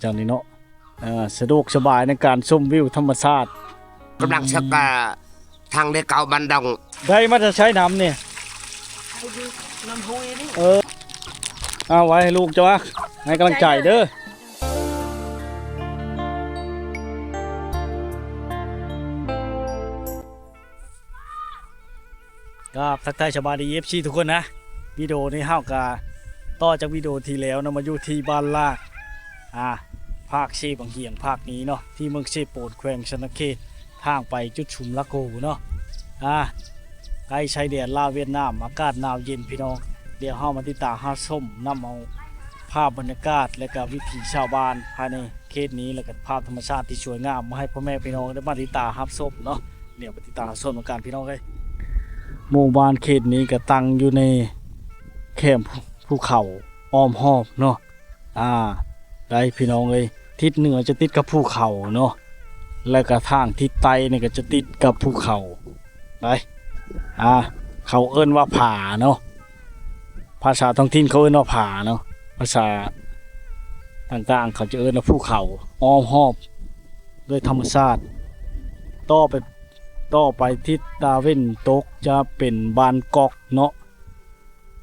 ເຈົ້ານີ້ເນາະ ເອີ ສະດວກສະບາຍໃນການຊົມວິວທຳມະຊາດ. ກຳລັງເຊັກ ອືມ ກະທາງເລກເກົ້າບ້ານດອງ. ໄດ້ມາແຕ່ໃສນ້ຳນີ້? ນ້ຳຫ້ວຍນີ້. ເອີ ເອົາໄວ້ໃຫ້ລູກເຈົ້າ ໃຫ້ກຳລັງໃຈເດີ. ກາບທັກທາຍສະບາຍດີ ເອັຟຊີ ທຸກຄົນນະ. ວິດີໂອນີ້ເຮົາກະຕໍ່ຈາກວິດີໂອທີ່ແລ້ວເນາະ ມາຢູ່ທີ່ບ້ານລາກ ອ່າ ພາກເຊບັງຫຽງພາກນີ້ເນາະ ທີ່ເມືອງເຊໂປນ ແຂວງສະຫວັນນະເຂດ ທາງໄປຈຸດຊຸມລາໂກເນາະ ອ່າ ໃກ້ຊາຍແດນລາວຫວຽດນາມ. ອາກາດໜາວເຢັນພີ່ນ້ອງ. ດຽວເຮົາມາຕິດຕາມຮັບຊົມນຳເອົາພາບບັນຍາກາດ ແລະກະວິຖີຊາວບ້ານພາຍໃນເຂດນີ້ ແລະກະພາບທຳມະຊາດທີ່ສວຍງາມມາໃຫ້ພໍ່ແມ່ພີ່ນ້ອງໄດ້ມາຕິດຕາມຮັບຊົມເນາະ. ດຽວໄປຕິດຕາມຮັບຊົມນຳກັນພີ່ນ້ອງເອີຍ. ໝູ່ບ້ານເຂດນີ້ກະຕັ້ງຢູ່ໃນແຄມພູເຂົາອ້ອມຮອບເນາະ. ອ່າ ໄດ້ພີ່ນ້ອງເອີຍ ທິດເໜືອຈະຕິດກັບພູເຂົາເນາະ ແລ້ວກະທາງທິດໃຕ້ນີ້ກະຈະຕິດກັບພູເຂົາໄດ໋. ອ່າ ເຂົາເອີ້ນວ່າຜາເນາະ ພາສາທ້ອງຖິ່ນເຂົາເອີ້ນວ່າຜາເນາະ ພາສາຕ່າງໆເຂົາຈະເອີ້ນວ່າພູເຂົາ ອ້ອມຮອບດ້ວຍທຳມະຊາດ. ຕໍ່ໄປ ຕໍ່ໄປທິດຕາເວັນຕົກຈະເປັນບ້ານກອກເນາະ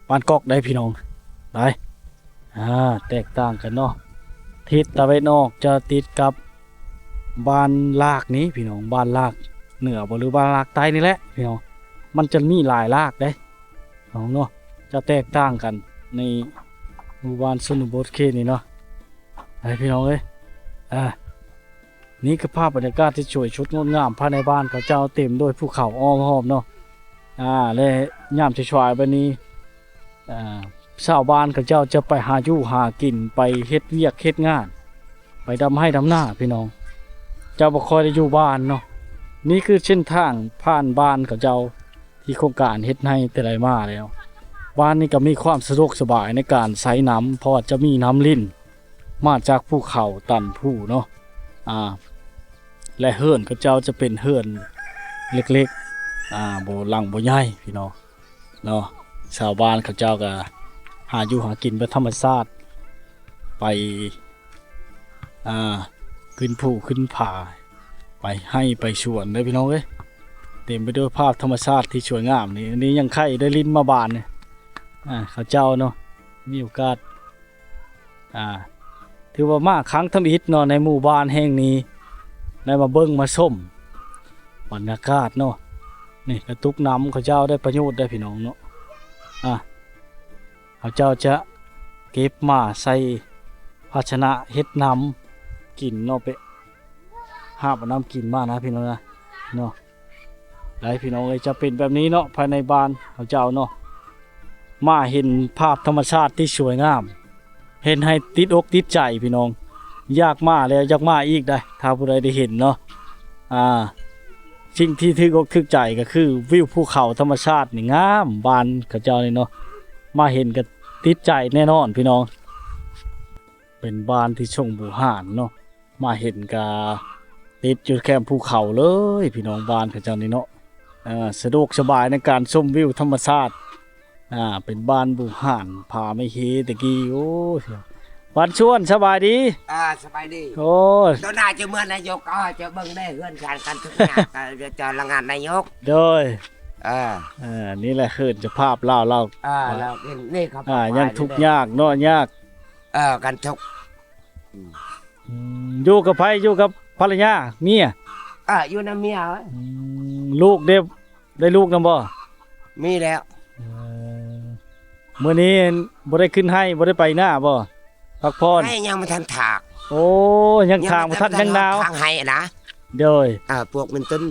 ບ້ານກອກໄດ໋ພີ່ນ້ອງ ໄດ໋. ອ່າ ແຕກຕ່າງກັນເນາະ ທິດຕາເວັນອອກຈະຕິດກັບບ້ານລາກນີ້ພີ່ນ້ອງ ບ້ານລາກເໜືອບໍ່ ຫຼືບ້ານລາກໃຕ້ນີ້ແຫຼະພີ່ນ້ອງ. ມັນຈະມີຫຼາຍລາກເດ້ພີ່ນ້ອງເນາະ ຈະແຕກຕ່າງກັນໃນໝູ່ບ້ານຊົນນະບົດເຂດນີ້ເນາະ ໄດ໋ພີ່ນ້ອງເອີຍ. ອ່າ ນີ້ຄືພາບບັນຍາກາດທີ່ສວຍສົດງົດງາມພາຍໃນບ້ານເຂົາເຈົ້າ ເຕັມດ້ວຍພູເຂົາອ້ອມຮອບເນາະ. ອ່າ ແລະຍາມສາຍໆແບບນີ້ ອ່າ ຊາວບ້ານເຂົາເຈົ້າຈະໄປຫາຢູ່ຫາກິນ ໄປເຮັດວຽກເຮັດງານ ໄປດຳໄຮ່ດຳນາພີ່ນ້ອງ ເຈົ້າບໍ່ຄ່ອຍໄດ້ຢູ່ບ້ານເນາະ. ນີ້ຄືເສັ້ນທາງຜ່ານບ້ານເຂົາເຈົ້າ ທີ່ໂຄງການເຮັດໃຫ້ແຕ່ໃດມາແລ້ວ. ບ້ານນີ້ກໍມີຄວາມສະດວກສະບາຍໃນການໃຊ້ນ້ຳ ເພາະວ່າຈະມີນ້ຳລິນ ມາຈາກພູເຂົາຕັນພູເນາະ ອ່າ ແລະເຮືອນເຂົາເຈົ້າຈະເປັນເຮືອນເລັກໆ ອ່າ ບໍ່ຫຼັງບໍ່ໃຫຍ່ພີ່ນ້ອງເນາະ. ຊາວບ້ານເຂົາເຈົ້າກະຫາຢູ່ຫາກິນແບບທຳມະຊາດ ໄປ ອ່າ ຂຶ້ນພູຂຶ້ນຜາ ໄປໄຮ່ໄປສວນເດີພີ່ນ້ອງເອີຍ ເຕັມໄປດ້ວຍພາບທຳມະຊາດທີ່ສວຍງາມນີ້. ອັນນີ້ຍັງໄຂ່ໄດ້ລິ້ນມາບານນີ້ ອ່າ ເຂົາເຈົ້າເນາະ ມີໂອກາດ ອ່າ ຖືວ່າມາຄັ້ງທຳອິດເນາະ ໃນໝູ່ບ້ານແຫ່ງນີ້ ໄດ້ມາເບິ່ງມາຊົມບັນຍາກາດເນາະ. ນີ້ກະຕຸກນ້ຳເຂົາເຈົ້າໄດ້ປະໂຫຍດໄດ໋ພີ່ນ້ອງເນາະ ອ່າ ເຂົາເຈົ້າຈະເກັບມາໃສ່ພາຊະນະເຮັດນ້ຳກິນເນາະ ໄປຫາບເອົານ້ຳກິນມານະພີ່ນ້ອງນະເນາະ. ໄດ໋ພີ່ນ້ອງເອີຍ ຈະເປັນແບບນີ້ເນາະ ພາຍໃນບ້ານເຂົາເຈົ້າເນາະ. ມາເຫັນພາບທຳມະຊາດທີ່ສວຍງາມ ເຮັດໃຫ້ຕິດອົກຕິດໃຈພີ່ນ້ອງ ຢາກມາແລ້ວຢາກມາອີກໄດ໋ ຖ້າຜູ້ໃດໄດ້ເຫັນເນາະ. ອ່າ ສິ່ງທີ່ຖືກອົກຖືກໃຈກໍຄືວິວພູເຂົາທຳມະຊາດນີ້ງາມ ບ້ານເຂົາເຈົ້ານີ້ເນາະ ມາເຫັນກໍຕິດໃຈແນ່ນອນພີ່ນ້ອງ. ເປັນບ້ານທີ່ຊົງບູຮານເນາະ ມາເຫັນກະຕິດຢູ່ແຄມພູເຂົາເລີຍພີ່ນ້ອງ ບ້ານເຂົາເຈົ້ານີ້ເນາະ. ເອີ ສະດວກສະບາຍໃນການຊົມວິວທຳມະຊາດ. ອ່າ ເປັນບ້ານບູຮານ ຜາໄມ້ເຮແຕ່ກີ້. ໂອ້ຍ ບ້ານຊວນ ສະບາຍດີ. ອ່າ ສະບາຍດີ. ໂອ້ຍ ໂຕໜ້າຈະເມືອນາຍົກ ເອີ ຈະເບິ່ງແດ່ເຮືອນຊານກັນທຸກຢ່າງ ຈະລາຍງານນາຍົກ. ໂດຍ ເອີ ເອີ ນີ້ແຫຼະເຮືອນເຈົ້າພາບລາວ ລາວ ເອີ ລາວ ນີ້ເຂົາ ອ່າ ຍັງທຸກຍາກເນາະ ຍາກ ເອີ ກັນທຸກ ອືມ ຢູ່ກັບໃຜ? ຢູ່ກັບພັນລະຍາ ເມຍ? ເອີ ຢູ່ນຳເມຍ. ອືມ ລູກເດ ໄດ້ລູກນຳບໍ່? ມີແລ້ວ. ເອີ ມື້ນີ້ບໍ່ໄດ້ຂຶ້ນໄຮ່ ບໍ່ໄດ້ໄປນາບໍ່? ພັກຜ່ອນ. ໄຮ່ຍັງບໍ່ທັນຖາກ. ໂອ້ ຍັງຖາກບໍ່ທັນ ຍັງໜາວ ຖາກໄຮ່ນະ. ໂດຍ ເອີ ປູກມັນຕົ້ນ.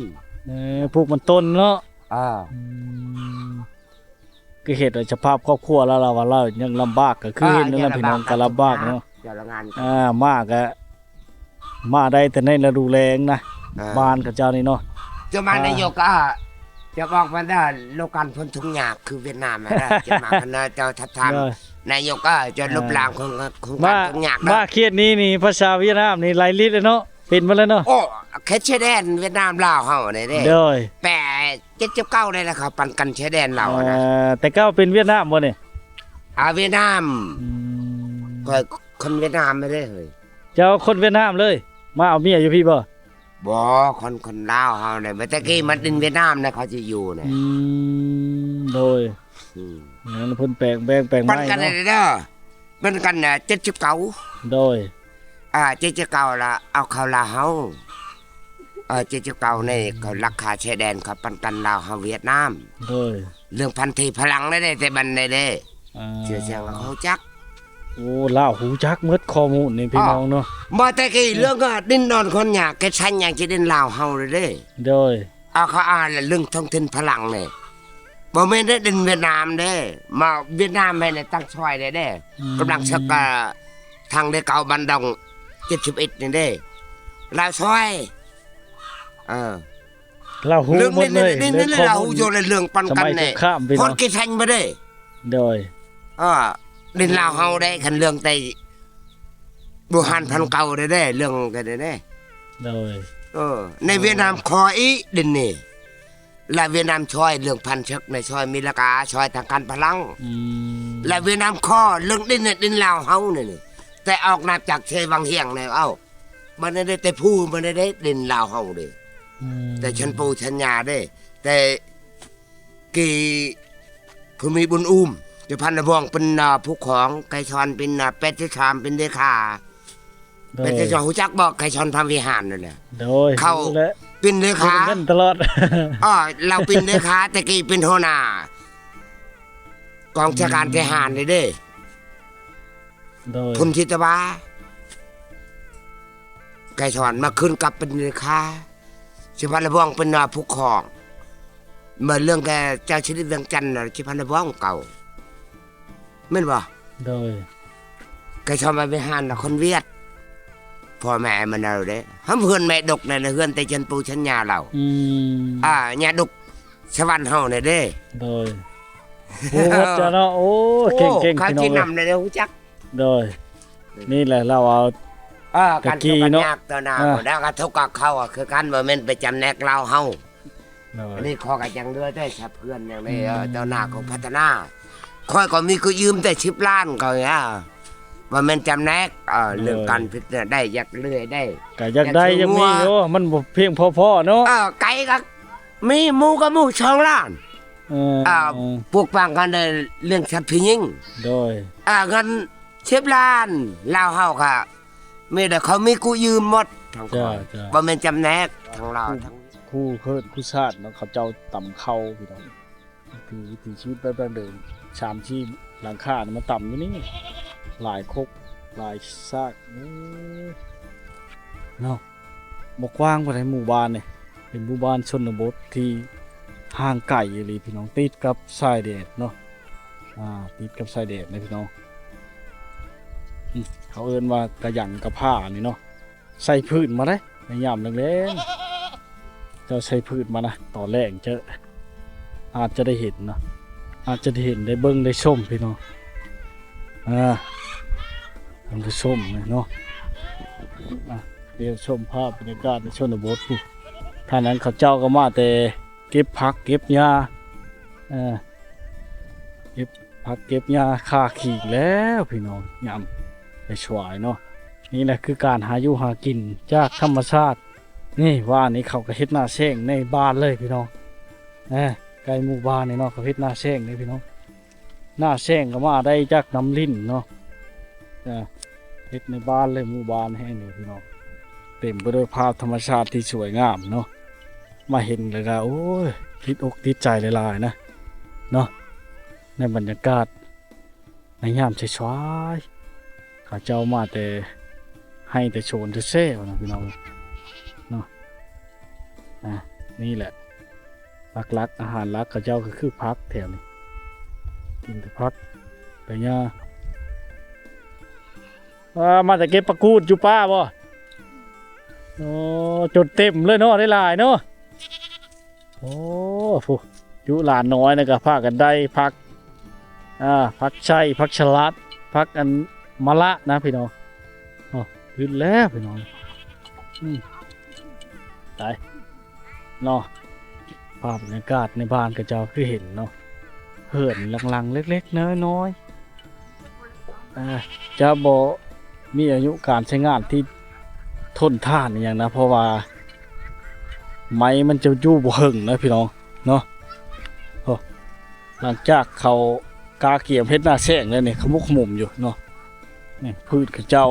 ເອີ ປູກມັນຕົ້ນເນາະ. ເອີ ອືມ ກໍເຮັດໃຫ້ສະພາບຄອບຄົວລາວ ລາວວ່າລາວຍັງລຳບາກ ກໍຄືເຫັນນັ້ນແຫຼະພີ່ນ້ອງ ກໍລຳບາກເນາະ. ອ່າ ມາກໍມາໄດ້ແຕ່ໃນລະດູແລ້ງນະ ບ້ານເຂົາເຈົ້ານີ້ເນາະ. ຈະມານາຍົກ ຈະບອກວ່າໂລກການພົ້ນທຸກຍາກຄືຫວຽດນາມ ຈະມາເນາະ. ເຈົ້າທັດທາມນາຍົກ ຈະລົບລ້າງໂຄງການທຸກຍາກ. ມາເຂດນີ້ນີ້ ພາສາຫວຽດນາມນີ້ໄຫຼລິດເລີຍເນາະ. ເປັນໝົດແລ້ວເນາະ. ໂອ້ ເຂດຊາຍແດນຫວຽດນາມລາວເຮົານີ້ເດ້. ໂດຍ ແປດ ເຈັດ ເຈັດ ເກົ້າ ໄດ້ແລ້ວ ເຂົາປັນກັນຊາຍແດນລາວນະ. ເອີ ແຕ່ເກົ່າເປັນຫວຽດນາມບໍ່ນີ້? ອ່າ ຫວຽດນາມ. ອືມ ຂ້ອຍຄົນຫວຽດນາມເດ້ເຮີ້ຍ. ເຈົ້າຄົນຫວຽດນາມເລີຍ ມາເອົາເມຍຢູ່ພີ້ບໍ່? ບໍ່ ຄົນ ຄົນລາວເຮົານີ້ ແຕ່ກີ້ມາດິນຫວຽດນາມນະ ເຂົາຊິຢູ່ນະ. ອືມ ໂດຍ ອືມ ແມ່ນ ເພິ່ນແປງແບ່ງແປງ ປັນກັນໃໝ່ເນາະ ເດີ ປັນກັນນະ ເຈັດສິບເກົ້າ ໂດຍ ອ່າ ເຈັດສິບເກົ້າລະເອົາເຂົ້າລາວເຮົາ ເອີ ເຈັດສິບເກົ້ານີ້ເຂົາລັກຄາຊາຍແດນ ເຂົາປັນກັນລາວເຮົາຫວຽດນາມ ໂດຍ ເລື່ອງພັນທີ່ຝຣັ່ງໄດ້ ແຕ່ບັດນີ້ເດ້ ອ່າ ຊື່ສຽງລາວເຂົາຮູ້ຈັກ. ໂອ້ ລາວຮູ້ຈັກໝົດຂໍ້ມູນນີ້ພີ່ນ້ອງເນາະ ບໍ່ແຕ່ກີ້ເລື່ອງດິນດອນຄົນຫຍ້າ ແກຊັນຫຍັງຊິດິນລາວເຮົາເດ້ ໂດຍ ເອົາເຂົາອ່ານເລື່ອງທ້ອງຖິ່ນຝຣັ່ງນີ້ ບໍ່ແມ່ນໄດ້ດິນຫວຽດນາມເດ້ ມາຫວຽດນາມໃຫ້ໃນຕັ້ງຊ່ອຍໄດ້ເດ້ ອືມ ກຳລັງເສິກ ເອີ ທາງເດເກົ້າບ້ານດອງ ເຈັດສິບເອັດນີ້ເດ້ ລາວຊ່ອຍ ເອີ ລາວຮູ້ໝົດເລີຍ ເລື່ອງນີ້ລາວຮູ້ຢູ່ເລີຍ ເລື່ອງປັນກັນນີ້ ສະໄໝສົງຄາມ ພີ່ນ້ອງ ຮອດກີ່ແສນບໍ່ໄດ້ ໂດຍ ເອີ ດິນລາວເຮົາໄດ້ ຄັນເລື່ອງແຕ່ບູຮານພັນເກົ່າໄດ້ເດ້ ເລື່ອງກັນໄດ້ເດ້ ໂດຍ ເອີ ໃນຫວຽດນາມຂໍອີກດິນນີ້ ລະຫວຽດນາມຊ່ອຍເລື່ອງພັນເສິກໃນ ຊ່ອຍມີລາກາ ຊ່ອຍທາງການຝຣັ່ງ ອືມ ລະຫວຽດນາມຂໍເລື່ອງດິນນີ້ ດິນລາວເຮົານີ້ ແຕ່ອອກນາມຈາກເຊວັງຮຽງນີ້ ເອົ້າ ມັນໄດ້ແຕ່ພູ ມັນໄດ້ດິນລາວເຮົາເດ້ ອືມ ແຕ່ຊັ້ນປູຊັ້ນຍ່າເດ້ ແຕ່ກີ່ ຜູ້ມີບຸນອຸ້ມ ຈຸພັນນະວົງເປັນ ອ່າ ຜູ້ຄອງ ໄກສອນເປັນ ອ່າ ແປດສິບສາມ ເປັນເລຂາ ໂດຍ ແປດສິບສອງ ຮູ້ຈັກບໍ່? ໄກສອນພາມວິຫານນັ້ນແຫຼະ ໂດຍ ເຂົາເປັນເລຂາ ເງິນຕະຫຼອດ ເອີ ລາວເປັນເລຂາ ແຕ່ກີ້ເປັນຫົວໜ້າກອງບັນຊາການ ອືມ ທະຫານນີ້ເດ້ ໂດຍ ພົນທິດຕະວາ ໄກສອນມາຂຶ້ນກັບເປັນເລຂາ ຊິພັນລະວົງເປັນ ອ່າ ຜູ້ຄອງ ເມື່ອເລື່ອງແກ່ເຈົ້າຊີວິດວຽງຈັນນະ ຊິພັນລະວົງເກົ່າ ແມ່ນບໍ່? ໂດຍ ໄກສອນມາວິຫານນະ ຄົນຫວຽດ ພໍ່ແມ່ມັນເອົາເດ້ ຫຳເຮືອນແມ່ດົກໃນເຮືອນແຕ່ຊັ້ນປູຊັ້ນຍ່າລາວ ອືມ ອ່າ ຍ່າດົກສະຫວັນເຮົານີ້ເດ້ ໂດຍ ໂອ້ ເຈົ້າເນາະ ໂອ້ ເກັ່ງໆ ພີ່ນ້ອງເອີຍ ນຳໄດ້ຮູ້ຈັກ ໂດຍ ນີ້ແຫຼະລາວເອົາ ເອີ ກະກີເນາະ ການທຸກການຍາກຕໍ່ໜ້າ ອ່າ ແລ້ວກະທຸກກະເຂົ້າຄືກັນ ບໍ່ແມ່ນໄປຈຳແນກລາວເຮົາ ໂດຍ ອັນນີ້ຂໍກະຍັງເຫຼືອແຕ່ສະເພື່ອນຫຍັງນີ້ ອືມ ເອີ ຕໍ່ໜ້າກໍພັດທະນາ ຂ້ອຍກໍມີກູ້ຢືມແຕ່ສິບລ້ານເຂົາ ອ່າ ບໍ່ແມ່ນຈຳແນກ ເອີ ໂດຍ ເລື່ອງການພິດໄດ້ ຢາກເລື່ອຍໄດ້ ກະຢາກໄດ້ ຢາກມີຢູ່ ມັນບໍ່ພຽງພໍພໍເນາະ ເອີ ໄກ່ກະມີ ໝູກະໝູສອງລ້ານ ເອີ ອ່າ ປູກຝັງກັນໄດ້ ລ້ຽງສັດພີ່ຍິງ ໂດຍ ອ່າ ເງິນສິບລ້ານ ລາວເຮົາກະມີແຕ່ເຂົາມີກູ້ຢືມໝົດ ທາງຂ້ອຍ ເຈົ້າ ບໍ່ແມ່ນຈຳແນກ ທາງລາວ ຄູ່ ທາງ ຄູ່ເຮີດຄູ່ຊາດເນາະ ເຂົາເຈົ້າຕຳເຂົ້າ ພີ່ນ້ອງ ຄືວິຖີຊີວິດແບບດັ້ງເດີມ ສາມສີ່ຫຼັງຄານີ້ມາຕຳຢູ່ນີ້ ຫຼາຍຄົກຫຼາຍຊາກ ເອີ ເນາະ ບໍ່ກວ້າງປານໃດໝູ່ບ້ານນີ້ ເປັນໝູ່ບ້ານຊົນນະບົດທີ່ຫ່າງໄກອີ່ຫຼີພີ່ນ້ອງ ຕິດກັບຊາຍແດນເນາະ ອ່າ ຕິດກັບຊາຍແດນເດ້ພີ່ນ້ອງ ອືມ ເຂົາເອີ້ນວ່າກະຫຍັງກະພ້ານີ້ເນາະ ໃສ່ພື້ນມາເດ້ ໃນຍາມແລງໆ ເຈົ້າໃສ່ພື້ນມານະ ຕອນແລງເຈົ້າອາດຈະໄດ້ເຫັນເນາະ ອາດຈະໄດ້ເຫັນ ໄດ້ເບິ່ງ ໄດ້ຊົມພີ່ນ້ອງ ອ່າ ທ່ານຜູ້ຊົມເນາະ ອ່າ ດຽວຊົມພາບບັນຍາກາດໃນຊົນນະບົດພຸ້ນ ທາງນັ້ນເຂົາເຈົ້າກໍມາແຕ່ເກັບຜັກເກັບຫຍ້າ ເອີ ເກັບຜັກເກັບຫຍ້າຄາຄີງແລ້ວພີ່ນ້ອງ ຍາມສວາຍໆເນາະ ນີ້ແຫຼະຄືການຫາຢູ່ຫາກິນຈາກທຳມະຊາດ ນີ້ ວ່ານີ້ເຂົາກໍເຮັດໜ້າແຊງໃນບ້ານເລີຍພີ່ນ້ອງ ເອີ ໃກ້ໝູ່ບ້ານນີ້ເນາະ ເຂົາເຮັດໜ້າແຊງເດ້ພີ່ນ້ອງ ໜ້າແຊງກໍມາໄດ້ຈາກນ້ຳລິນເນາະ ເອີ ເຮັດໃນບ້ານເລີຍ ໝູ່ບ້ານແຫ່ງນີ້ພີ່ນ້ອງ ເຕັມໄປດ້ວຍພາບທຳມະຊາດທີ່ສວຍງາມເນາະ ມາເຫັນແລ້ວກໍ ໂອ້ຍ ຕິດອົກຕິດໃຈຫຼາຍໆນະ ເນາະ ໃນບັນຍາກາດ ໃນຍາມສາຍໆ ເຂົາເຈົ້າມາແຕ່ໄຮ່ແຕ່ສວນແທ້ໆ ວ່ານະພີ່ນ້ອງເນາະ ອ່າ ນີ້ແຫຼະ ຫຼັກໆ ອາຫານຫຼັກເຂົາເຈົ້າກໍຄືຜັກແຖວນີ້ ກິນແຕ່ຜັກແຕ່ຫຍ້າ ອ່າ ມາແຕ່ເກັບຜັກກູດຢູ່ປ່າບໍ່? ໂອ້ ຈົນເຕັມເລີຍເນາະ ໄດ້ຫຼາຍເນາະ. ໂອ້ ຜູ້ ຈຸຫຼານນ້ອຍນະກະພາກັນໄດ້ຜັກ ອ່າ ຜັກໄຊ ຜັກສະຫຼັດ ຜັກອັນມະລະນະພີ່ນ້ອງ. ໂອ້ ຂຶ້ນແລ້ວພີ່ນ້ອງ ອືມ ໄປເນາະ. ພາບບັນຍາກາດໃນບ້ານຂະເຈົ້າຄືເຫັນເນາະ ເຮືອນຫຼັງໆ ເລັກໆ ນ້ອຍໆ ອ່າ ຈະບໍ່ ມີອາຍຸການໃຊ້ງານທີ່ທົນທານອີ່ຫຍັງນະ ເພາະວ່າໄມ້ມັນຈະຢູ່ບໍ່ເຫິງນະພີ່ນ້ອງເນາະ. ໂອ້ ຫຼັງຈາກເຂົາກະກຽມເຮັດໜ້າແຊງແລ້ວນີ້ ຂະໝຸກຂະໝຸມຢູ່ເນາະ. ນີ້ພືດເຂົາເຈົ້າ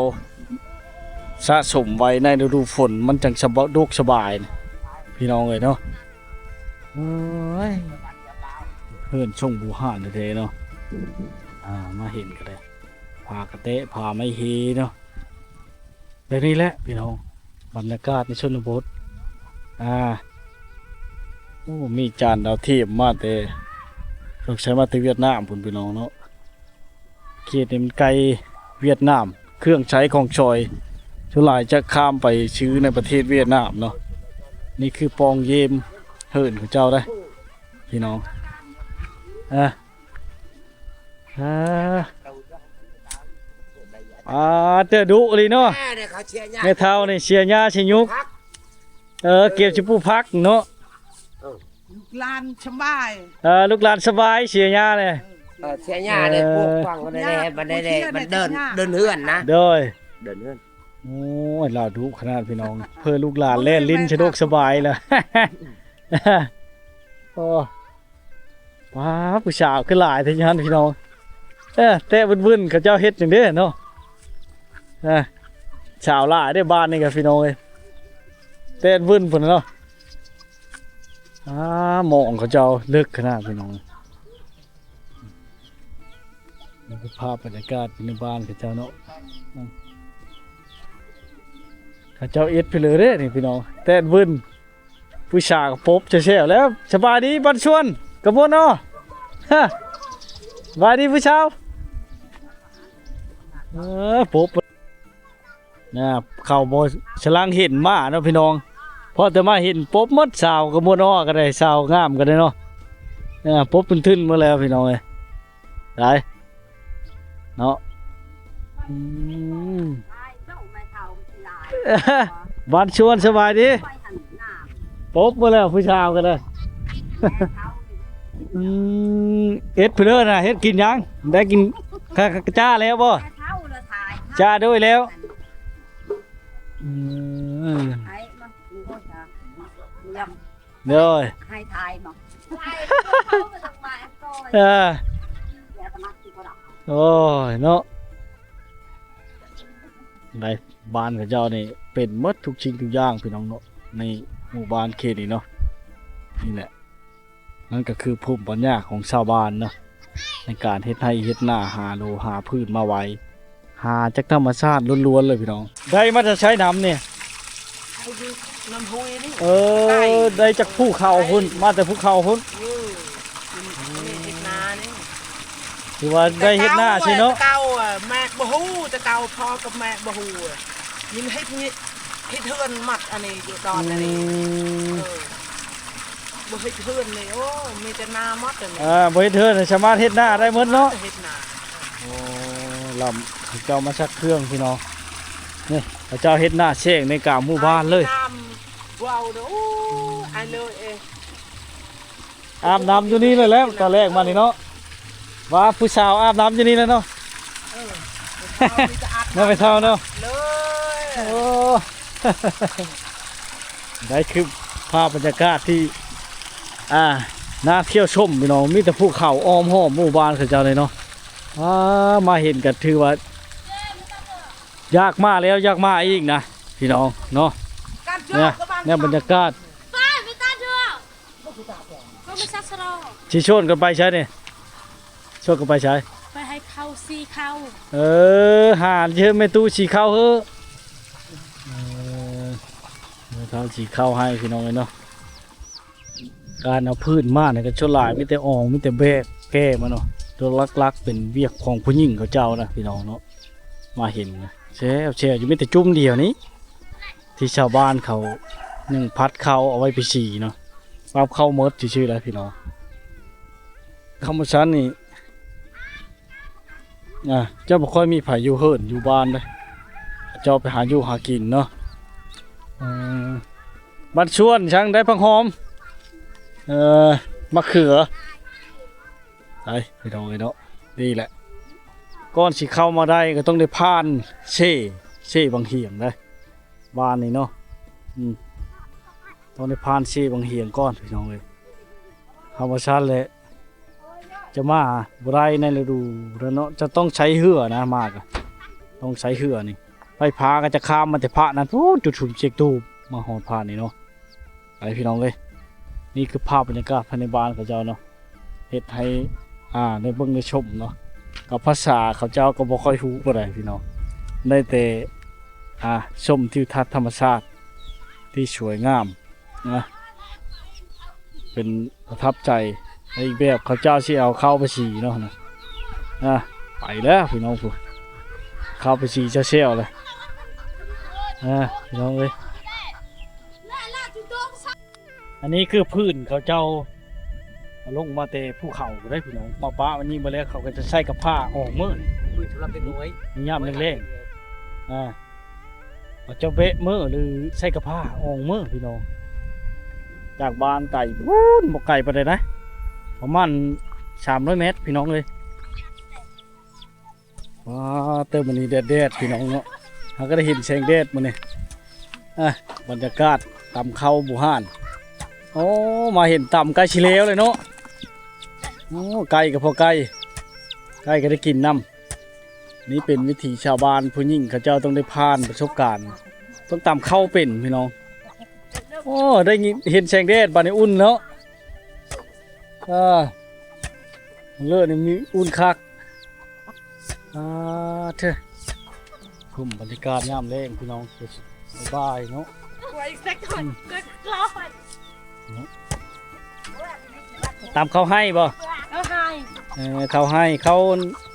ສະສົມໄວ້ໃນລະດູຝົນ ມັນຈັ່ງສະດວກສະບາຍນີ້ພີ່ນ້ອງເອີຍເນາະ. ໂອ້ຍ ເຮືອນຊົງບູຮານແທ້ໆເນາະ. ອ່າ ມາເຫັນກໍໄດ້ ຜ້າກະແຕະ ຜ້າໄມ້ເຮເນາະ. ແບບນີ້ແຫຼະພີ່ນ້ອງ ບັນຍາກາດໃນຊົນນະບົດ. ອ່າ ໂອ້ ມີຈານດາວທຽມມາແຕ່ ສົງໄສມາແຕ່ຫວຽດນາມພຸ້ນພີ່ນ້ອງເນາະ. ເຂດນີ້ມັນໃກ້ຫວຽດນາມ ເຄື່ອງໃຊ້ຂອງສອຍສ່ວນຫຼາຍຈະຂ້າມໄປຊື້ໃນປະເທດຫວຽດນາມເນາະ. ນີ້ຄືປ່ອງເຢ້ມເຫີນຂອງເຈົ້າເດ້ພີ່ນ້ອງ. ອ່າ ອ່າ ອ່າ ເຕີດຸອີ່ຫຼີເນາະ. ແມ່ເຖົ້ານີ້ເສຍຫຍ້າເສຍຍຸກ ເອີ ກຽມຊິປູກຜັກເນາະ. ລູກຫຼານສະບາຍ ເອີ ລູກຫຼານສະບາຍ ເສຍຫຍ້າແຫຼະ. ເອີ ເສຍຫຍ້າແຫຼະ ເອີ ປູກຝັງໄດ້ແຫຼະ ບັນໄດແຫຼະ ບັນເດີນ ເດີນເຮືອນນະ ໂດຍ ເດີນເຮືອນ. ໂອ້ຍ ລາວດຸຂະໜາດພີ່ນ້ອງ ເພື່ອລູກຫຼານແລ່ນຫຼິ້ນສະດວກສະບາຍລະ. ໂອ້ ວ້າ ຜູ້ສາວຄືຫຼາຍແທ້ຫັ້ນພີ່ນ້ອງ. ເອີ ແຕ່ວຶ້ນໆ ເຂົາເຈົ້າເຮັດຫຍັງເດ້ເນາະ. ເອີ ສາວຫຼາຍເດ້ບ້ານນີ້ກະພີ່ນ້ອງເອີຍ ແຕ່ວຶ້ນພຸ້ນເນາະ. ອ່າ ໝອງເຂົາເຈົ້າເລິກຂະໜາດພີ່ນ້ອງ. ນີ້ຄືພາບບັນຍາກາດໃນບ້ານເຂົາເຈົ້າເນາະ. ເຂົາເຈົ້າເຮັດໄປເລີຍເດ້ນີ້ພີ່ນ້ອງ ແຕ່ວຶ້ນ ຜູ້ສາວກະປົບແຊວໆແລ້ວ. ສະບາຍດີບັນຊວນ ກະມົນເນາະ. ສະບາຍດີຜູ້ສາວ. ເອີ ປົບ ນະ ເຂົາບໍ່ສະຫຼັງເຫັນມາເນາະພີ່ນ້ອງ ພໍແຕ່ມາເຫັນປົບໝົດ. ສາວກະມົນອ້ອກະໄດ້ ສາວງາມກະໄດ້ເນາະ. ປົບທຶນໆໝົດແລ້ວພີ່ນ້ອງເອີຍ. ໄດ້ເນາະ. ອືມ ບ້ານຊວນ ສະບາຍດີ. ປົບມາແລ້ວຜູ້ສາວກໍໄດ້. ອືມ ເຮັດເພິ່ນນະ ເຮັດກິນຫຍັງ? ໄດ້ກິນ ກະຈ້າແລ້ວບໍ່? ຈ້າໂດຍແລ້ວ. ອືມ ໂດຍ ໃຫ້ຖ່າຍບໍ່? ເອີ ໂອ້ຍເນາະ ໃນບ້ານເຂົາເຈົ້ານີ້ເປັນໝົດທຸກສິ່ງທຸກຢ່າງພີ່ນ້ອງເນາະ ໃນໝູ່ບ້ານເຂດນີ້ເນາະ. ນີ້ແຫຼະ ນັ້ນກໍຄືພູມປັນຍາຂອງຊາວບ້ານເນາະ ໃນການເຮັດໄຮ່ເຮັດນາ ຫາໂລຫາພືດມາໄວ້ ຫາຈາກທຳມະຊາດລ້ວນໆເລີຍພີ່ນ້ອງ. ໄດ້ມາແຕ່ໃສນ້ຳນີ້? ນ້ຳຫ້ວຍນີ້. ເອີ ໄດ້ຈາກພູເຂົາພຸ້ນ ມາແຕ່ພູເຂົາພຸ້ນ. ເອີ ເຮັດນານີ້ ຖືວ່າໄດ້ເຮັດນາຊິເນາະ. ແຕ່ເກົ່າ ແມ່ບໍ່ຮູ້ ແຕ່ເກົ່າພໍ່ກັບແມ່ບໍ່ຮູ້ ມີເຮັດ ເຮັດເຮືອນໝົດອັນນີ້ ຢູ່ຕອນອັນນີ້. ອືມ ເອີ ບໍ່ເຮັດເຮືອນນີ້ ໂອ້ ມີແຕ່ນາໝົດອັນນີ້. ອ່າ ບໍ່ເຮັດເຮືອນ ສາມາດເຮັດນາໄດ້ໝົດເນາະ. ເຮັດນາ. ໂອ້ ລຳ ເຂົາເຈົ້າມາຊັກເຄື່ອງພີ່ນ້ອງ. ນີ້ ເຂົາເຈົ້າເຮັດໜ້າແຊງໃນກາງໝູ່ບ້ານເລີຍ. ອາບນ້ຳຢູ່ນີ້ແຫຼະ ຕອນແລກມານີ້ເນາະ ວ່າຜູ້ສາວອາບນ້ຳຢູ່ນີ້ແຫຼະເນາະ. ເອີ ເນາະ ໄປເທົ່າເນາະ. ໂອ້ ໄດ້ຄືພາບບັນຍາກາດທີ່ ອ່າ ໜ້າທ່ຽວຊົມພີ່ນ້ອງ ມີແຕ່ພູເຂົາອ້ອມຮອບໝູ່ບ້ານເຂົາເຈົ້າເລີຍເນາະ. ອ່າ ມາເຫັນກໍຖືວ່າ ຢາກມາແລ້ວຢາກມາອີກນະພີ່ນ້ອງເນາະ. ແນວບັນຍາກາດ ຊິຊວນກັນໄປໃສນີ້? ຊວນກັນໄປໃສ? ໄປໃຫ້ເຂົ້າສີເຂົ້າ. ເອີ ຫາຊິເຮັດແມ່ຕູ້ສີເຂົ້າເຮີ້. ເອີ ແມ່ເຖົ້າສີເຂົ້າໃຫ້ພີ່ນ້ອງເອີຍເນາະ. ການເອົາພືດມານີ້ກໍສ່ວນຫຼາຍມີແຕ່ອອງ ມີແຕ່ແບກແກ່ມາເນາະ. ໂດຍຫຼັກໆເປັນວຽກຂອງຜູ້ຍິງເຂົາເຈົ້ານະພີ່ນ້ອງເນາະ. ມາເຫັນນະ ແຊວໆຢູ່ ມີແຕ່ຈຸ້ມດຽວນີ້ ທີ່ຊາວບ້ານເຂົາໜຶ້ງຜັດເຂົ້າເອົາໄວ້ໄປສີເນາະ. ປັບເຂົ້າໝົດຊື່ໆແຫຼະພີ່ນ້ອງ. ຄຳວ່າຊັ້ນນີ້ ອ່າ ຈະບໍ່ຄ່ອຍມີໃຜຢູ່ເຮືອນຢູ່ບ້ານເດ້ ເຂົາເຈົ້າໄປຫາຢູ່ຫາກິນເນາະ. ເອີ ບ້ານຊວນຊ່າງໄດ້ຜັກຫອມ ເອີ ມະເຂືອ ໄປພີ່ນ້ອງເອີຍເນາະ. ນີ້ແຫຼະ ກ່ອນຊິເຂົ້າມາໄດ້ກໍຕ້ອງໄດ້ຜ່ານເຊ ເຊບັງຫຽງເດ້ ບ້ານນີ້ເນາະ ອືມ ຕ້ອງໄດ້ຜ່ານເຊບັງຫຽງກ່ອນ ພີ່ນ້ອງເອີຍ. ທຳມະຊາດແຫຼະ ຈະມາບໍ່ໄດ້ໃນລະດູນັ້ນເນາະ ຈະຕ້ອງໃຊ້ເຮືອນະ ມາກະຕ້ອງໃຊ້ເຮືອນີ້ ໄຟຟ້າກໍຈະຂ້າມມາແຕ່ພະນັ້ນພຸ້ນ ຈຸດສູບເຈັກຕູບ ມາຮອດພະນີ້ເນາະ. ໄປພີ່ນ້ອງເອີຍ ນີ້ຄືພາບບັນຍາກາດພາຍໃນບ້ານເຂົາເຈົ້າເນາະ ເຮັດໃຫ້ ອ່າ ໄດ້ເບິ່ງໄດ້ຊົມເນາະ ກັບພາສາເຂົາເຈົ້າກໍບໍ່ຄ່ອຍຮູ້ປານໃດພີ່ນ້ອງ ໄດ້ແຕ່ ອ່າ ຊົມທິວທັດທຳມະຊາດທີ່ສວຍງາມນະ ເປັນປະທັບໃຈ. ແລະ ອີກແບບເຂົາເຈົ້າຊິເອົາເຂົ້າໄປສີເນາະ ອ່າ ໄປແລ້ວພີ່ນ້ອງ ພຸ້ນ ເຂົ້າໄປສີແຊວໆ ແລ້ວ ອ່າ ພີ່ນ້ອງເອີຍ. ອັນນີ້ຄືພື້ນເຂົາເຈົ້າເອົາລົງມາແຕ່ພູເຂົາເດ້ພີ່ນ້ອງ ມາປະອັນນີ້ເບິດແລ້ວ ເຂົາກໍຈະໃສ່ກະພ້າອອກເມີ້ ພື້ນສຳລັບເດັກນ້ອຍ ຍາມແລງໆ ອ່າ ເຂົາເຈົ້າແບະເມີ້ ຫຼື ໃສ່ກະພ້າອອກເມີ້ພີ່ນ້ອງ ຈາກບ້ານໄກພຸ້ນ ບໍ່ໄກປານໃດນະ ປະມານສາມຮ້ອຍແມັດ ພີ່ນ້ອງເອີຍ. ວ້າ ເຕີມມື້ນີ້ແດດໆ ພີ່ນ້ອງເນາະ ເຮົາກໍໄດ້ເຫັນແສງແດດມື້ນີ້ ອ່ະ ບັນຍາກາດຕຳເຂົ້າບູຮານ ໂອ້ ມາເຫັນຕຳໃກ້ຊິແລ້ວເລີຍເນາະ ໂອ້ ໄກ່ກໍພໍໄກ່ ໄກ່ກໍໄດ້ກິນນຳ. ນີ້ເປັນວິຖີຊາວບ້ານ ຜູ້ຍິງເຂົາເຈົ້າຕ້ອງໄດ້ຜ່ານປະສົບການ ຕ້ອງຕຳເຂົ້າເປັນ ພີ່ນ້ອງ ໂອ້ ໄດ້ຍິນ ເຫັນແສງແດດ ບາດນີ້ອຸ່ນເນາະ ອ່າ ເລີດນີ້ມີອຸ່ນຄັກ ອ່າ ເທີ ຊົມບັນຍາກາດຍາມແລງພີ່ນ້ອງ ສະບາຍເນາະ ຕຳເຂົ້າໄຮ່ບໍ່? ເຂົ້າໄຮ່ ເອີ ເຂົ້າໄຮ່ ເຂົ້າ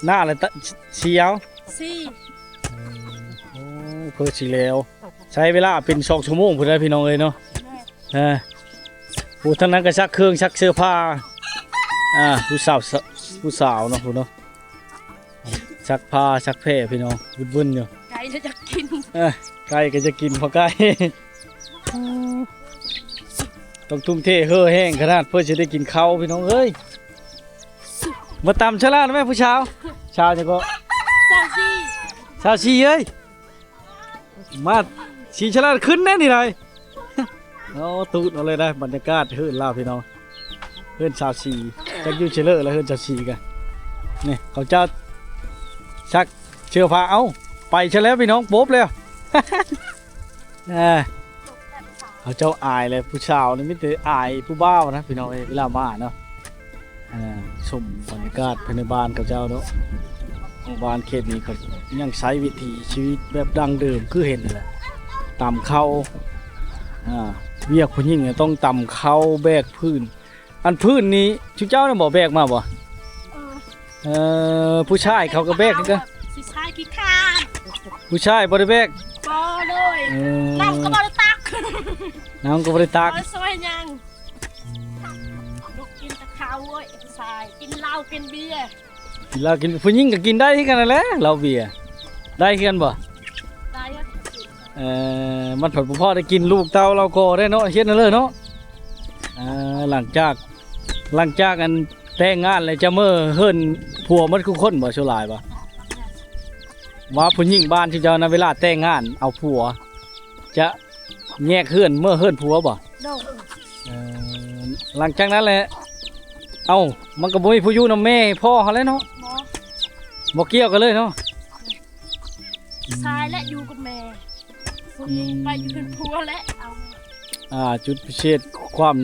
ນາແຫຼະ ສີເອົາ ສີ ເອີ ໂອ້ ເພື່ອຊິແລ້ວ ໃຊ້ເວລາເປັນສອງຊົ່ວໂມງພຸ້ນນະ ພີ່ນ້ອງເອີຍເນາະ ເອີ ຜູ້ທາງນັ້ນກໍຊັກເຄື່ອງຊັກເສື້ອຜ້າ ອ່າ ຜູ້ສາວ ຜູ້ສາວເນາະ ຜູ້ເນາະ ຊັກຜ້າຊັກແພພີ່ນ້ອງ ວຸ້ນໆຢູ່ ໄກ່ກໍຢາກກິນ ເອີ ໄກ່ກໍຢາກກິນ ພໍໄກ່ ຕ້ອງທຸ່ມເທເຫີແຮງຂະໜາດເພື່ອຊິໄດ້ກິນເຂົ້າພີ່ນ້ອງເອີຍ ມາຕຳຊະລາດແມ່ຜູ້ສາວ ສາວຫຍັງກໍ ຊາວສີ່ ຊາວສີ່ເອີຍ ມາສີຊະລາດຂຶ້ນແນ່ນີ້ໄດ ໂອ້ ຕູດເອົາເລີຍໄດ໋ ບັນຍາກາດເຮືອນລາວພີ່ນ້ອງ ເຮືອນຊາວສີ່ ຈັກຢູ່ເຊເລີແລ້ວເຮືອນຊາວສີ່ກະ ນີ້ເຂົາເຈົ້າຊັກເສື້ອຜ້າ ເອົ້າ ໄປຊະແລ້ວພີ່ນ້ອງ ປົບແລ້ວ ອ່າ ເຂົາເຈົ້າອາຍແຫຼະ ຜູ້ສາວນີ້ມີແຕ່ອາຍຜູ້ບ່າວນະພີ່ນ້ອງເອີຍ ເວລາມາເນາະ ອ່າ ຊົມບັນຍາກາດພາຍໃນບ້ານເຂົາເຈົ້າເນາະ ໝູ່ບ້ານເຂດນີ້ເຂົາຍັງໃຊ້ວິຖີຊີວິດແບບດັ້ງເດີມຄືເຫັນຫັ້ນແຫຼະ ຕຳເຂົ້າ ອ່າ ວຽກຜູ້ຍິງຕ້ອງຕຳເຂົ້າ ແບກພື້ນ ອັນພື້ນນີ້ຊຸມເຈົ້ານະບໍ່ແບກມາບໍ່? ເອີ ເອີ ຜູ້ຊາຍເຂົາກໍແບກຄືກັນ ຜູ້ຊາຍຂີ້ຄ້ານ ຜູ້ຊາຍບໍ່ໄດ້ແບກ ບໍ່ເລີຍ ເອີ ນ້ຳກໍບໍ່ໄດ້ຕັກ ນ້ຳກໍບໍ່ໄດ້ຕັກ ບໍ່ໄດ້ຊ່ວຍຫຍັງ ອືມ ລູກກິນແຕ່ເຂົ້າເວີ້ຍ ຜູ້ຊາຍກິນເຫຼົ້າກິນເບຍ ກິນເຫຼົ້າກິນ ຜູ້ຍິງກໍກິນໄດ້ຄືກັນຫັ້ນແຫຼະ ເຫຼົ້າເບຍ ໄດ້ຄືກັນບໍ່? ໄດ້ ເອີ ມັນພັດບໍ່ພໍໄດ້ກິນລູກເຕົ້າລາວກໍໄດ້ເນາະ ເຮັດນັ້ນເລີຍເນາະ ເອີ ຫຼັງຈາກ ຫຼັງຈາກອັນແຕ່ງງານແລ້ວຈະເມືອເຮືອນຜົວໝົດທຸກຄົນບໍ່? ສ່ວນຫຼາຍບໍ່? ວ່າຜູ້ຍິງບ້ານທີ່ເຈົ້ານະ ເວລາແຕ່ງງານເອົາຜົວ ຈະແຍກເຮືອນເມືອເຮືອນຜົວບໍ່? ໂດຍ ເອີ ຫຼັງຈາກນັ້ນແຫຼະ ເອົ້າ ມັນກໍບໍ່ມີຜູ້ຢູ່ນຳແມ່ພໍ່ເຮົາແລ້ວເນາະ ບໍ່ ບໍ່ກ່ຽວກັນເລີຍເນາະ ຊາຍແຫຼະຢູ່ກັບແມ່ ຜູ້ຍິງໄປຢູ່ເຮືອນຜົວແຫຼະ ເອົາ ອ່າ ຈຸດພິເສດຄວາມ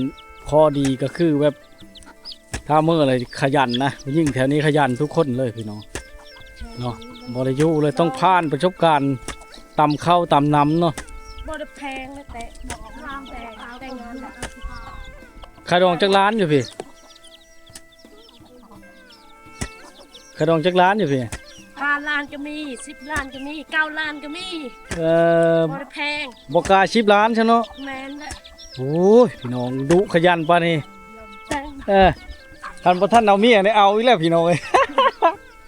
ຂໍ້ດີກໍຄືແບບ ຖ້າເມືອລະຂະຫຍັນນະ ຜູ້ຍິງແຖວນີ້ຂະຫຍັນທຸກຄົນເລີຍພີ່ນ້ອງເນາະ ບໍ່ໄດ້ຢູ່ເລີຍ ຕ້ອງຜ່ານປະສົບການຕຳເຂົ້າຕຳນ້ຳເນາະ ບໍ່ໄດ້ແພງເລີຍ ແຕ່ບໍ່ແພງ ແຕ່ງງານແລ້ວ ຄ່າດອງຈັກລ້ານຢູ່ພີ້? ຄ່າດອງຈັກລ້ານຢູ່ພີ້? ຫ້າລ້ານກໍມີ ສິບລ້ານກໍມີ ເກົ້າລ້ານກໍມີ ເອີ ບໍ່ໄດ້ແພງ ບໍ່ກາຍສິບລ້ານຊະເນາະ ແມ່ນແຫຼະ ໂອ້ຍ ພີ່ນ້ອງດຸຂະຫຍັນປານນີ້ ເອີ ຄັນບໍ່ທັນເອົາເມຍນີ້ເອົາອີກແລ້ວພີ່ນ້ອງເອີຍ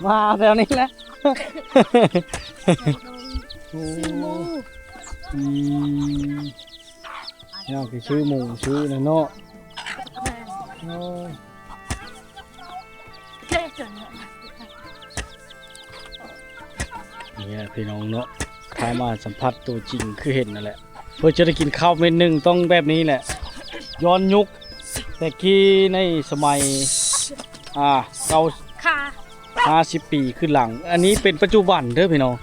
ມາແຖວນີ້ແຫຼະ ຊື້ໝູ ອືມ ຍາກຊິຊື້ໝູຊື້ນັ້ນເນາະ ໂອ້ຍ ເກະຈົນ ນີ້ແຫຼະພີ່ນ້ອງເນາະ ຖ້າມາສຳຜັດຕົວຈິງຄືເຫັນນັ້ນແຫຼະ ເພື່ອຈະໄດ້ກິນເຂົ້າເມັດໜຶ່ງຕ້ອງແບບນີ້ແຫຼະ ຍ້ອນຍຸກແຕ່ກີ້ໃນສະໄໝ ອ່າ ເກົ້າ ຫ້າສິບປີຂຶ້ນຫຼັງ ອັນນີ້ເປັນປັດຈຸບັນເດີພີ່ນ້ອງ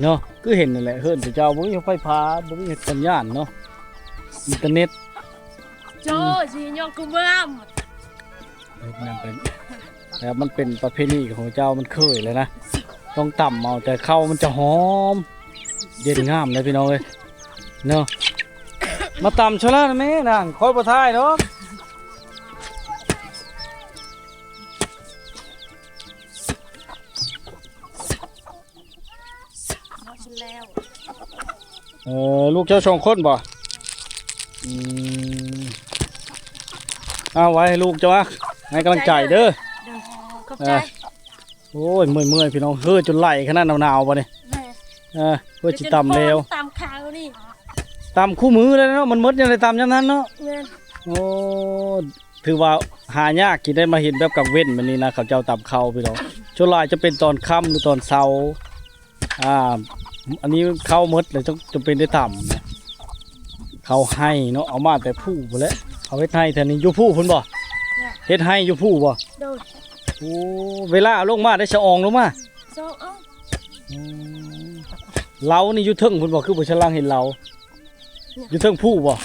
ເນາະ ຄືເຫັນນັ້ນແຫຼະ ເຮືອນເຂົາເຈົ້າບໍ່ມີໄຟຟ້າ ບໍ່ມີສັນຍານເນາະ ອິນເຕີເນັດ ໂຈ້ ຊິຍ້ອງກູເມືອມ ເຮັດຫຍັງເປັນ ແລ້ວມັນເປັນປະເພນີຂອງເຈົ້າ ມັນເຄີຍແລ້ວນະ ຕ້ອງຕຳເອົາ ແຕ່ເຂົ້າມັນຈະຫອມ ເຢັນງາມເດ້ພີ່ນ້ອງເອີຍ ເນາະ ມາຕຳຊະລະແມ່ນາງ ຂ້ອຍບໍ່ຖ່າຍດອກ ເອີ ລູກເຈົ້າສອງຄົນບໍ່? ອືມ ເອົາໄວ້ໃຫ້ລູກເຈົ້າ ໃຫ້ກຳລັງໃຈເດີ ໂດຍ ຂອບໃຈ ເອີ ໂອ້ຍ ເມື່ອຍໆ ພີ່ນ້ອງ ເຮີຈົນໄຫຼຂະໜາດ ໜາວໆ ບໍ່ນີ້ ແມ່ນ ເອີ ເພື່ອຊິຕຳແລ້ວ ຕຳຂາວນີ້ ຕຳຄູ່ມື້ເລີຍເນາະ ມັນໝົດຍາມໃດຕຳຍາມນັ້ນເນາະ ແມ່ນ ໂອ້ ຖືວ່າຫາຍາກທີ່ໄດ້ມາເຫັນແບບກາງເວັນແບບນີ້ນະ ເຂົາເຈົ້າຕຳເຂົ້າພີ່ນ້ອງ ສ່ວນຫຼາຍຈະເປັນຕອນຄ່ຳ ຫຼື ຕອນເຊົ້າ ອ່າ ອັນນີ້ເຂົ້າໝົດແລ້ວ ຈຳ ຈຳເປັນໄດ້ຕຳນະ ເຂົ້າໄຮ່ເນາະ ເອົາມາແຕ່ພູພຸ້ນແຫຼະ ເຂົາເຮັດໄຮ່ແຖວນີ້ ຢູ່ພູພຸ້ນບໍ່? ເຮັດໄຮ່ຢູ່ພູບໍ່? ໂດຍ ໂອ້ ເວລາເອົາລົງມາໄດ້ສະອອງລົງມາ ສະອອງ ອືມ ເລົານີ້ຢູ່ເທິງພຸ້ນບໍ່? ຄືບໍ່ສະຫຼັງເຫັນເລົາ ຢູ່ເທິງພູບໍ່?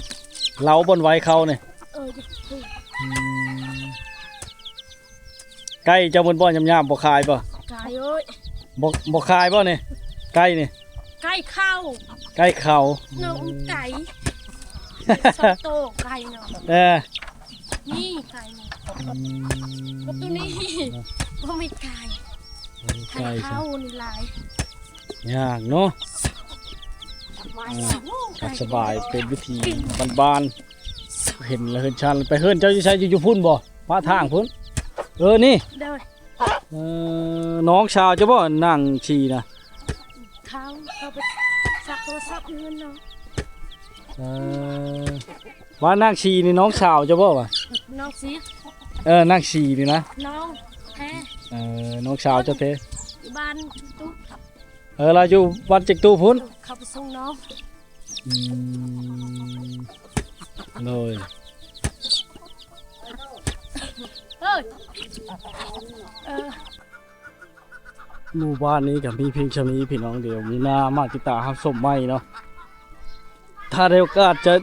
ເລົາບ່ອນໄວ້ເຂົ້ານີ້ ເອີ ຢູ່ພູ ອືມ ໄກ່ເຈົ້າໝົດບໍ່ ຍາມໆ ບໍ່ຂາຍບໍ່? ຂາຍເອີຍ ບໍ່ ບໍ່ຂາຍບໍ່ນີ້? ໄກ່ນີ້ ໄກ່ເຂົ້າ ໄກ່ເຂົ້າ ນ້ອງໄກ່ ສອງໂຕໄກ່ເນາະ ເອີ ນີ້ໄກ່ນີ້ ອືມ ໂຕນີ້ ບໍ່ມີໄກ່ ບໍ່ມີໄກ່ ໄກ່ເຂົ້ານີ້ຫຼາຍ ຍາກເນາະ ອ່າ ສະບາຍ ເປັນວິຖີບ້ານໆ ເຫັນແລ້ວເຮືອນຊານ ໄປເຮືອນເຈົ້າຢູ່ໃສ? ຢູ່ ຢູ່ພຸ້ນບໍ່? ປະທາງພຸ້ນ ເອີ ນີ້ ໂດຍ ເອີ ນ້ອງສາວເຈົ້າບໍ່ ນາງຊີນະ? ເຂົາ ເຂົາໄປຊັກໂທລະສັບຢູ່ເຮືອນນ້ອງ ເອີ ວ່ານາງຊີນີ້ນ້ອງສາວເຈົ້າບໍ່ວະ? ນ້ອງຊີ ເອີ ນາງຊີນີ້ນະ ນ້ອງແທ້ ເອີ ນ້ອງສາວເຈົ້າແທ້ ຢູ່ບ້ານຈິກຕູບ ເອີ ລາວຢູ່ບ້ານຈິກຕູບພຸ້ນ ເຂົາໄປສົ່ງນ້ອງ ອືມ ໂດຍ ເອີ ເອີ ໝູ່ບ້ານນີ້ກໍມີພຽງສ່ຳນີ້ພີ່ນ້ອງ ດຽວມື້ໜ້າມາຕິດຕາມຮັບຊົມໃໝ່ເນາະ ຖ້າໄດ້ໂອກາດຈະ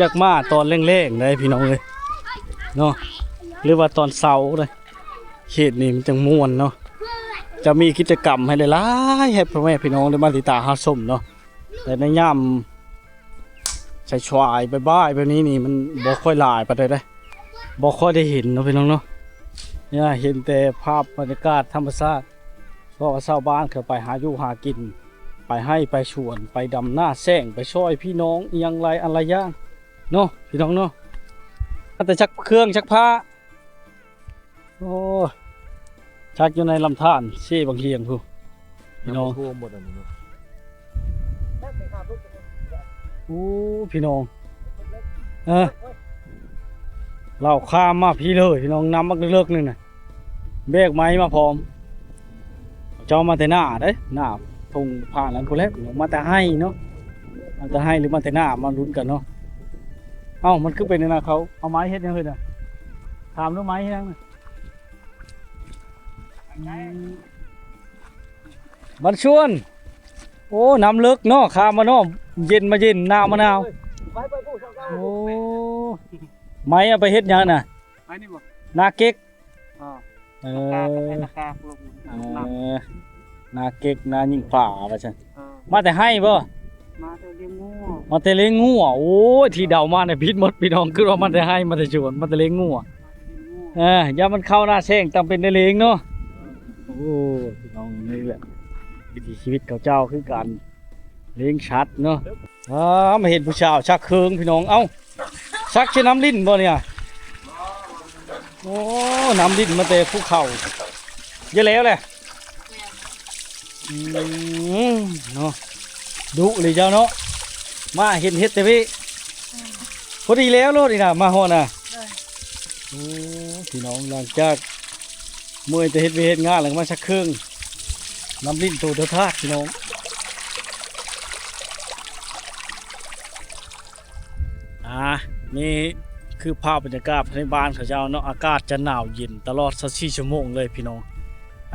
ຢາກມາຕອນແລງໆ ໄດ໋ພີ່ນ້ອງເອີຍເນາະ ຫຼືວ່າຕອນເຊົ້າໄດ໋ ເຂດນີ້ມັນຈັ່ງມ່ວນເນາະ ຈະມີກິດຈະກຳໃຫ້ຫຼາຍໆ ໃຫ້ພໍ່ແມ່ພີ່ນ້ອງໄດ້ມາຕິດຕາມຮັບຊົມເນາະ ແຕ່ໃນຍາມສາຍໆ ບ່າຍໆ ແບບນີ້ນີ້ ມັນບໍ່ຄ່ອຍຫຼາຍປານໃດເດ້ ບໍ່ຄ່ອຍໄດ້ເຫັນເນາະພີ່ນ້ອງເນາະ ເຫັນແຕ່ພາບບັນຍາກາດທຳມະຊາດ ເພາະວ່າຊາວບ້ານເຂົາໄປຫາຢູ່ຫາກິນ ໄປໄຮ່ໄປສວນ ໄປດຳນາແຊງ ໄປຊ່ອຍພີ່ນ້ອງອີ່ຫຍັງຫຼາຍອັນຫຼາຍຢ່າງເນາະ ພີ່ນ້ອງເນາະ ແຕ່ຊັກເຄື່ອງຊັກຜ້າ ໂອ້ ຈັກຢູ່ໃນລຳທານເຊບັງຫຽງພຸ້ນ ພີ່ນ້ອງ ນ້ຳຖ້ວມໝົດອັນນີ້ເນາະ ໂອ້ ພີ່ນ້ອງ ເອີ ລາວຂ້າມມາພີ້ເລີຍພີ່ນ້ອງ ນ້ຳບັກເລິກໆ ໜຶ່ງນະ ແບກໄມ້ມາພ້ອມ ເຈົ້າມາແຕ່ໜ້າເດ້ ໜ້າທົ່ງຜ່ານນັ້ນພຸ້ນແຫຼະ ມາແຕ່ໄຮ່ເນາະ ມາແຕ່ໄຮ່ ຫຼື ມາແຕ່ໜ້າ ມາລຸ້ນກັນເນາະ ເອົ້າ ມັນຄືເປັນແນວນັ້ນ ເຂົາເອົາໄມ້ເຮັດຫຍັງເຮີ້ຍນະ ຖາມດູໄມ້ເຮັດຫຍັງນະ? ອືມ ບ້ານຊວນ ໂອ້ ນ້ຳເລິກເນາະ ຂ້າມມາເນາະ ເຢັນມາເຢັນ ໜາວມາໜາວ ໂອ້ ໄມ້ເອົາໄປເຮັດຫຍັງນະ? ໄມ້ນີ້ບໍ່? ນາເກັກ ເອີ ເອີ ນາເກັກ ນາຍິງປາວ່າຊັ້ນ ເອີ ມາແຕ່ໄຮ່ບໍ່? ມາແຕ່ລ້ຽງງົວ ມາແຕ່ລ້ຽງງົວ ໂອ້ຍ ທີ່ເດົາມານີ້ຜິດໝົດພີ່ນ້ອງ ຄິດວ່າມາແຕ່ໄຮ່ ມາແຕ່ສວນ ມາແຕ່ລ້ຽງງົວ ເອີ ຢ້ານມັນເຂົ້າໜ້າແຊງ ຕ້ອງເປັນໄດ້ເລ້ງເນາະ ໂອ້ ພີ່ນ້ອງ ນີ້ແຫຼະ ວິຖີຊີວິດເຂົາເຈົ້າຄືກັນ ລ້ຽງສັດເນາະ ອາ ມາເຫັນຜູ້ສາວຊັກເຄື່ອງພີ່ນ້ອງ ເອົ້າ ຊັກໃສ່ນ້ຳລິນບໍ່ນີ້? ໂອ້ ນ້ຳລິນມາແຕ່ພູເຂົາ ຢ່າແລ້ວແຫຼະ ອືມ ເນາະ ດຸເລີຍເຈົ້າເນາະ ມາເຫັນເຮັດແຕ່ເວ ອືມ ພໍດີແລ້ວໂລດນີ້ນະ ມາຮອດນະ ໂອ້ ພີ່ນ້ອງ ຫຼັງຈາກເມື່ອຍແຕ່ເຮັດວຽກເຮັດງານແລ້ວກໍມາຊັກເຄື່ອງ ນ້ຳລິນໂຕທາດພີ່ນ້ອງ. ອ່າ ນີ້ຄືພາບບັນຍາກາດພາຍໃນບ້ານເຂົາເຈົ້າເນາະ, ອາກາດຈະໜາວເຢັນຕະຫຼອດຊາວສີ່ຊົ່ວໂມງເລີຍພີ່ນ້ອງ.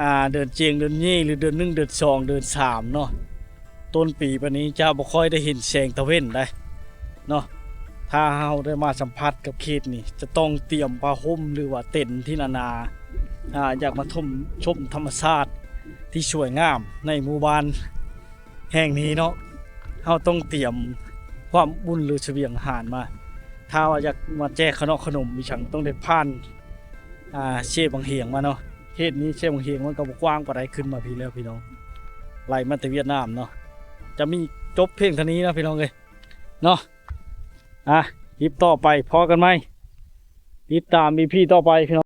ອ່າ ເດືອນເຈັດ ເດືອນນີ້ ຫຼື ເດືອນໜຶ່ງ ເດືອນສອງ ເດືອນສາມເນາະ, ຕົ້ນປີປານນີ້ຈະບໍ່ຄ່ອຍໄດ້ເຫັນແສງຕາເວັນໃດເນາະ. ຖ້າເຮົາໄດ້ມາສຳຜັດກັບເຂດນີ້ ຈະຕ້ອງຕຽມຜ້າຫົ່ມ ຫຼືວ່າເຕັນທີ່ໜາໆ ອ່າ ຢາກມາຊົມ ຊົມທຳມະຊາດທີ່ສວຍງາມໃນໝູ່ບ້ານ ແຫ່ງນີ້ເນາະ, ເຮົາຕ້ອງຕຽມຄວາມອຸ່ນ ຫຼື ສະບຽງອາຫານມາ. ຖ້າວ່າຢາກມາແຈກຂະໜອກຂະໜົມອີ່ຫຍັງ ຕ້ອງໄດ້ຜ່ານ ອ່າ ເຊບັງຫຽງມາເນາະ. ເຂດນີ້ເຊບັງຫຽງມັນກໍບໍ່ກວ້າງປານໃດ, ຂຶ້ນມາພີ້ແລ້ວພີ່ນ້ອງ, ໄລ່ມາແຕ່ຫວຽດນາມເນາະ. ຈະມີຈົບພຽງເທົ່ານີ້ເນາະພີ່ນ້ອງເອີຍເນາະ. ອ່າ ຄລິບຕໍ່ໄປພໍ້ກັນໃໝ່, ຕິດຕາມອີພີຕໍ່ໄປພີ່ນ້ອງ.